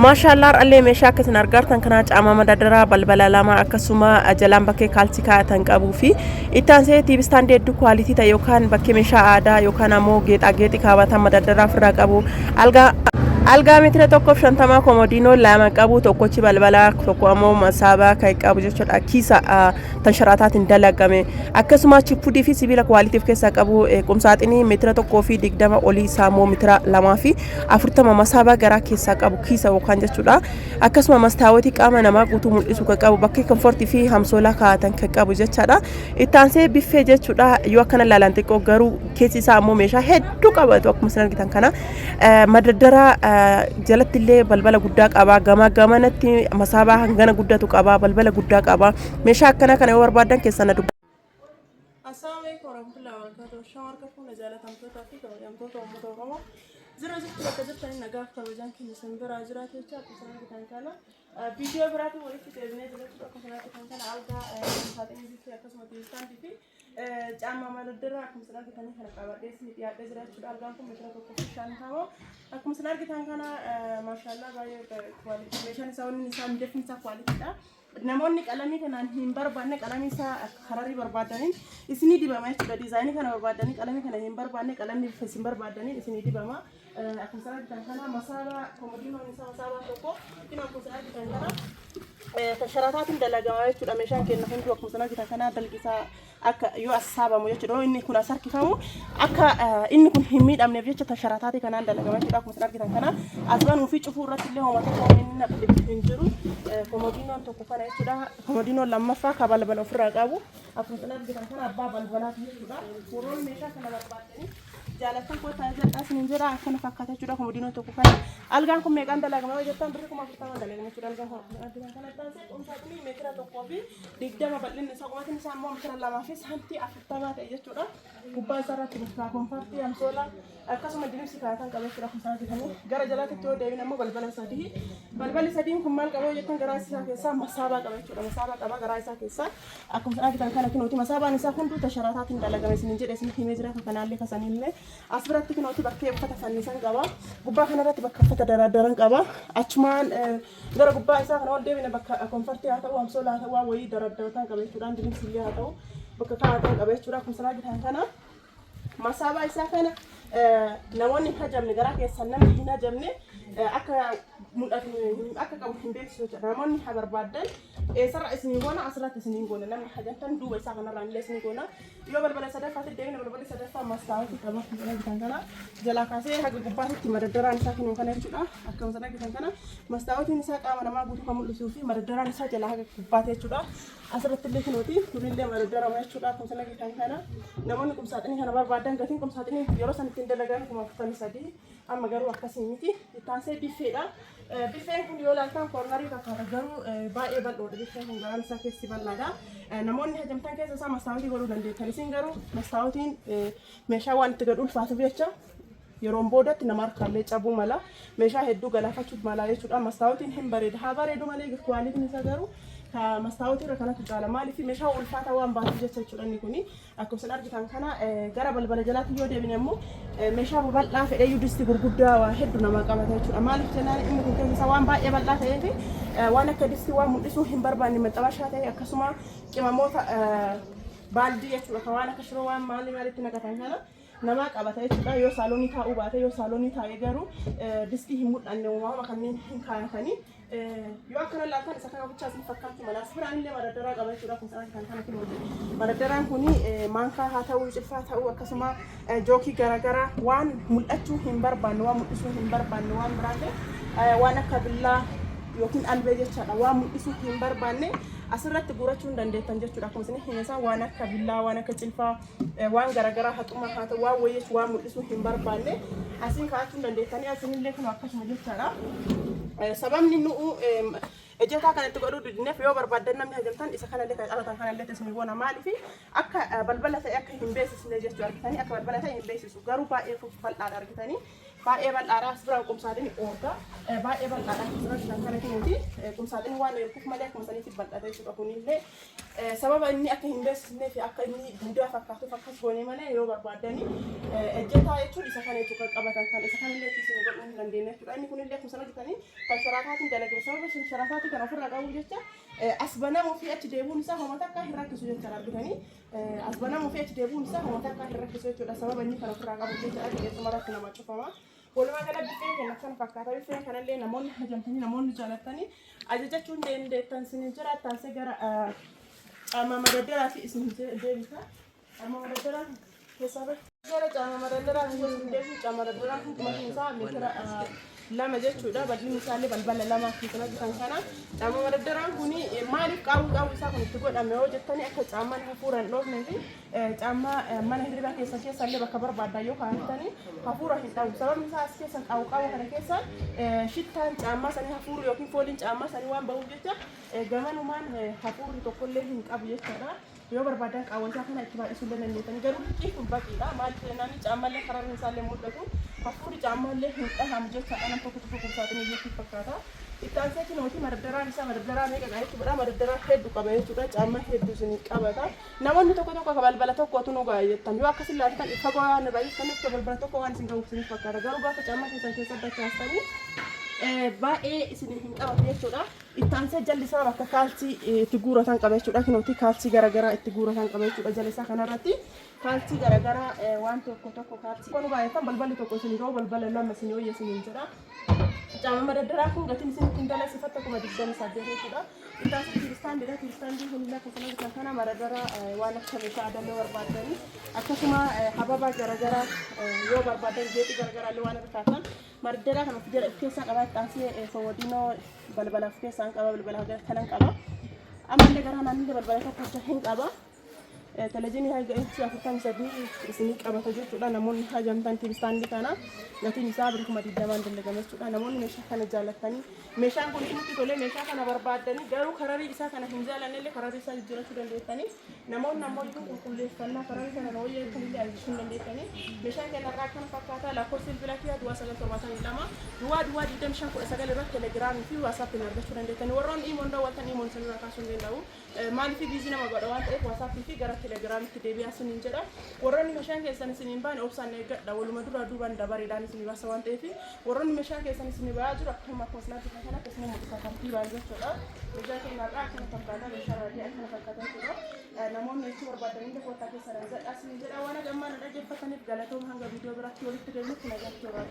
Maashaallah, har'allee meeshaa akka isin argaartan kanaa caamaa madadaraa balbala lama, akkasuma jalaan bakkee kaalsii kaa'atan qabuu fi itti aansee TV stand hedduu quality ta'e yookaan bakkee meeshaa aadaa yookaan ammoo geexaa geexii kaawwatan madadaraa ofirraa qabu, algaa meetira 1.50, komodiinoo lama qabu, tokkochi balbala, tokko ammoo masaabaa kan qabu jechuudha. Kiisa tan sharaataatiin dalagame, akkasuma chippudii fi sibiila quality of keessaa qabu, qumsaaxinii meetira 1.20, olii isaa immoo meetira 2.40, masaabaa garaa keessaa qabu, kiisa yookaan jechuudha. Akkasuma mastaawotii qaama namaa guutuu mul'isu kan qabu, bakkee comfort fi hamsoolaa kaa'atan kan qabu jechaadha. Itti aansee biffee jechuudha. Yoo akkana ilaalan xiqqoo, garuu keessi isaa ammoo meeshaa hedduu qabatu. Akkuma isin argitan kana madaddara jalatti illee balbala guddaa qaba. Gamaa gamanatti masaabaa hangana guddatu qaba. Balbala guddaa qaba. Meeshaa akkana kana yoo barbaadan keessan na dubbisa. Assalamu alaikum warahmatullahi wabarakatuh. Shama harka fuula jaalatamtootaa fi kabajamtoota uummata Oromoo. Jira jirtu, bakka jirtanii nagaaf kabajaan keenya isin biraa jiraatu jecha. Akkuma isin argitan kana viidiyoo biraatiin walitti deebinee jira jechuudha. Akkuma isin argitan kana algaa, saaxinii biffee, akkasuma TV stand fi caammaa madaddaraa akkuma isin argitanii kana qabadhee isin dhiyaadhee jira jechuudha. Algaan kun meetira 1.50. Akkuma isin argitan kana, maashaallah, baay'ee quality meeshaan isaa, wanni isaa, miidhagni isaa qualitydha. Namoonni qalamii kanaan hin barbaanne, qalamii isaa hararii barbaadaniin isinii dibama jechuudha. Design kana barbaadanii qalamii kana hin barbaanne, qalamni bifa isin barbaadaniin isinii dibama. Akkuma isin argitan kana masaabaa komodiinoon isaa masaabaa tokko inni akkuma isin argitan kana tasharataatiin dalagama jechuudha. Meeshaan keenya hunduu akkuma isin argitan kana dalgi isaa akka yoo as saabamu jechuudha. Inni kun as harkifamu akka inni kun hin miidhamneef jecha tasharataatii kanaan dalagama jechuudha. Akkuma isin argitan kana as banuu fi cufuu irratti illee homa tokko inni naqu hin jiru. Komodiinoon tokko kana jechuudha. Komodiinoon lammaffaa ka balbala ofirraa qabu. Akkuma isin argitan kana abbaa balbalaati jechuudha. Warroonni meeshaa kana barbaaddanii jaalattan kottaa jedhaa isiniin jedha. Akkana fakkaata jechuudha komodiinoon tokko kana. Algaan kun meeqaan dalagama yoo jettan, birrii 40,000 dalagama jechuudha. Algaan kun akkuma argitan kana taasise qumsaaxinii meetira 1.20 bal'inni isaa, qubatiin isaa immoo meetira 2 fi saantii 40 ta'e jechuudha. Gubbaa isaa irratti bakka comfort, amsoolaa, akkasuma dirimsi kaa'atan qaba jechuudha. Akkuma isaan argitanii gara jalaatti yoo deebine immoo balbala sadii. Balballi sadiin kun maal qaba yoo jettan, garaa isaa keessaa masaabaa qaba jechuudha. Masaabaa qaba garaa isaa keessaa. Akkuma isaan argitan kana kunooti masaabaan isaa hunduu tasharataatiin dalagame isiniin jedhe, isin himee jira. Kanaallee kasaniillee as biratti kunooti bakkee uffata fannisan qaba. Gubbaa kanarratti bakka uffata daraaddaran qaba. Achumaan gara gubbaa isaa kana ol deebine bakka comfort haa ta'u, amsoolaa haa ta'u, waan wayii daraaddaratan qaba jechuudha. Dirimsi illee haa ta'u, bakka kaa'atan qaba jechuudha. Akkuma isin argitan kana masaabaa isaa kana namoonni hin hajamne, garaa keessan namni hin hajamne akka mul'atu akka qabu hin beeksisu jechuudha. Namoonni haa barbaaddan eessarra isinii goona, asirratti isinii goona. Namni hajamtan duuba isaa kanarraan illee isinii goona. Yoo balbala sadaffaatti deemne, balballi sadaffaa mastaawotii qaba. Akkuma argitan kana jalaa kaasee haga gubbaatti madaddaraan isaa kennu kana jechuudha. Akkuma argitan kana mastaawotiin isaa qaama namaa guutuu kan mul'isuu fi madaddaraan isaa jalaa haga gubbaatti jechuudha. Asirratti illee kunuuti kunillee madaddarama jechuudha. Akkuma argitan kana namoonni qumsaaxinii kana barbaadan, gatiin qumsaaxinii yeroo san ittiin dalagan 43,000, amma garuu akkasii miti. Ittaansee biffeedha. Biffeen kun yoo ilaaltan corner fakkaata, garuu baay'ee bal'oodha. Biffeen kun garaan isaa keessi bal'aadha. Namoonni hajamtan keessa isaa mastaawotii godhuu dandeettan. Isin garuu mastaawotiin meeshaa waan itti gad ulfaatuuf jecha yeroon boodatti nama harkaallee cabuu mala. Meeshaa hedduu galaafachuuf mala jechuudha. Mastaawotiin hin bareeda. Haa bareedu malee qualityn isaa garuu mastaawotii irra kanatu caala. Maaliif? Meeshaa ulfaataa waan baatuuf jecha jechuudha inni kuni. Akkuma isin argitan kana gara balbala jalaatti yoo deebine immoo meeshaa babal'aa fedheeyyuu, disti gurguddaa waa hedduu nama qabata jechuudha. Maaliif jennaan, inni kun keessa isaa waan baay'ee bal'aa ta'eef waan akka distii waan mul'isuu hin barbaanne, maxxabashaa ta'e, akkasuma qimamoota baaldii jechuudha, kan waan akka shiroo waan maalii maalitti naqatan kana namaa qabata jechuudha. Yoo saaloonii taa'uu baate, yoo saaloonii taa'e garuu distii hin mul'anne uumama kanneen hin kaayatanii. Yoo akkana ilaaltan isa kana bichaa isin fakkaatti mala. As biraan illee madaddaraa qaba jechuudha. Kun isaan kan kana kunuuti. Madaddaraan kuni maankaa haa ta'uu, cilfaa ta'uu, akkasuma jookii garaagaraa waan mul'achuu hin barbaanne, waan mul'isuu hin barbaanne, waan biraallee waan akka billaa yookiin albee jechaadha. Waan mul'isuu hin barbaanne asirratti guurachuu hin dandeettan jechuudha. Akkuma isin himesan waan akka billaa, waan akka cilfaa, waan garaagaraa haxumaa haa ta'u, waan wayii waan mul'isuu hin barbaanne asiin kaa'achuu hin dandeettanii. Asinillee kun akkasuma jechaadha. Sababni nu'u ejjataa kanatti godhuu didneef, yoo barbaaddan namni hajamtan isa kanallee kan qabatan kanallee isin goona. Maaliif? Akka balbala ta'e akka hin beeksisne jechuu argitanii, akka balbala ta'e hin beeksisu, garuu baay'ee bal'aadha argitanii. Baay'ee bal'aadha. As biraan qumsaaxinii oorga. Baay'ee bal'aadha. As biraan kana kunuuti qumsaaxinii waan erguuf malee akkuma sanitti bal'ata jechuudha kunillee. Sababa inni akka hin beeksisnee fi akka inni duudaa fakkaatuuf akkas goonee malee yoo barbaaddanii ejjetaa jechuun isa kana jechuudha kan qabatan kan isa kanallee itti isin godhuu hin dandeenye jechuudha. Inni kunillee akkuma sana hojjetanii kan sharaataatiin dalagame sababa sharataatiin kan ofirraa qabuuf jecha as banamuu fi achi deebuun isaa homa takka hin rakkisu jechuudha argitanii. As banamuu fi achi deebuun isaa homa takka hin rakkisu jechuudha sababa inni kan ofirraa qabuuf jechuudha qilleensuma irratti nama cufama. Walumaa gala biffeen keenya akkana fakkaata. Biffeen kanallee namoonni hajamtanii namoonni jaalattanii ajajachuu hin dandeettan isin jira. Taansee gara caama madaddaraa fi isin deebisa. Caama madaddaraa keessaa bahe. Gara caama madaddaraa fi isin deebisu. Caama madaddaraa kun qumatni isaa meetira 2 jechuudha. Bal'inni isaallee balbala 2 kan hojjetan kana. Caama madaddaraan kun maaliif qaawwi qaawwi isaa kun itti godhame yoo jettanii akka caamaan hafuura hin dhoofnee fi Caammaa mana hirribaa keessan keessa illee bakka barbaaddan yoo kaa'attanii hafuura hin dhawu. Sababni isaa as keessan qaawwa qaawwa kana keessa shittaan caammaa sanii hafuurri yookiin fooliin caammaa sanii waan bahuuf jecha gamanumaan hafuurri tokkollee hin qabu jechaadha. Yoo barbaadan qaawwa isaa kana itti baay'isuu illee dandeettanii garuu liqii kun baqiidha. Maaliif jennaan caammaallee kararri isaallee mul'atu hafuurri caammaallee hin dhahamu jechaadha. Nam tokko tokko kumsaaxinii iyyuu fakkaata. Itti aansee kinooti madardaraan isaa madardaraa meeqa qaba jechuudha. Madardaraa hedduu qaba jechuudha. Caammaa hedduu isinii qabata. Namoonni tokko tokko akka balbala tokkootu nu ga'a jettan. Yoo akkas ilaaltan fagoo waan irraa jirtaniif akka balbala tokko waan isin ga'uuf isiniif fakkaata. Garuu gaafa caammaa keessan keessa dachaastanii baay'ee isin hin qabatu jechuudha. Itti aansee jalli isaa bakka kaalsii itti guuratan qaba jechuudha. Kunooti kaalsii garaagaraa itti guuratan qaba jechuudha jala isaa kanarratti. Kaalsii garaagaraa waan tokko tokko kaalsii. Kun baay'atan balballi tokko isin ga'u balbala lama isin wayya isiniin jedha. Caama madaddaraa kun gatiin isin ittiin dalasifatta 28,000 jechuudha. Ittaansi kiristaandidha. Kiristaandii kun illee akkasuma bitan kana madaddaraa waan akka meeshaa aadallee barbaaddanii akkasuma hababaa garaagaraa yoo barbaadan geexii garaagaraa illee waan irra kaatan madaddaraa kana of jala of keessaa qaba. Ittaansii komodiinoo balbala of keessaa qaba. Balbala kanan qaba. Ammallee gara naannoo balbala tokko hin qaba. Televizyinii hanga inchii 43 isinii qabata jechuudha. Namoonni hajamtan tiivistaandii kana gatiin isaa birrii 20,000n dalagama jechuudha. Namoonni meeshaa kana jaalattanii meeshaan kun isinitti tolee meeshaa kana barbaaddanii garuu kararii isaa kana hin jaalanne illee kararii isaa jijjiirachuu dandeettanii. Namoonni ammoo iyyuu qulqulleeffannaa kararii kana na wayya jettan illee ajajachuu hin dandeettanii. Meeshaan keenya irraa akkana fakkaata. Lakkoofsi bilbilaa kiyyaa duwwaa 972 duwwaa duwwaa 25 19 irratti telegiraamii fi waasaappiin argachuu dandeettanii. Warroonni iimoon daawwattan iimoon isinirraa kaasuu hin danda'u. Maaliif busy nama godha waan ta'eef WhatsApp fi gara Telegramtti deebi'aa isiniin jedha. Warroonni meeshaan keessan isin hin baane obsaan na eeggadha. Waluma duraa duubaan dabareedhaan isin baasa waan ta'eef warroonni meeshaan keessan isin ba'aa jiru akkuma akkuma isin argitan kana akkasuma mul'isa tartiibaan jechuudha. Meeshaa keenya irraa akkana fakkaata meeshaa baadiyyaa akkana fakkaata jechuudha. Namoonni jechuu barbaadan illee kottaa keessan argadha isiniin jedha. Waan haga ammaa na dhaggeeffataniif galatooma hanga viidiyoo biraatti walitti deebinutti nagaatti horaa.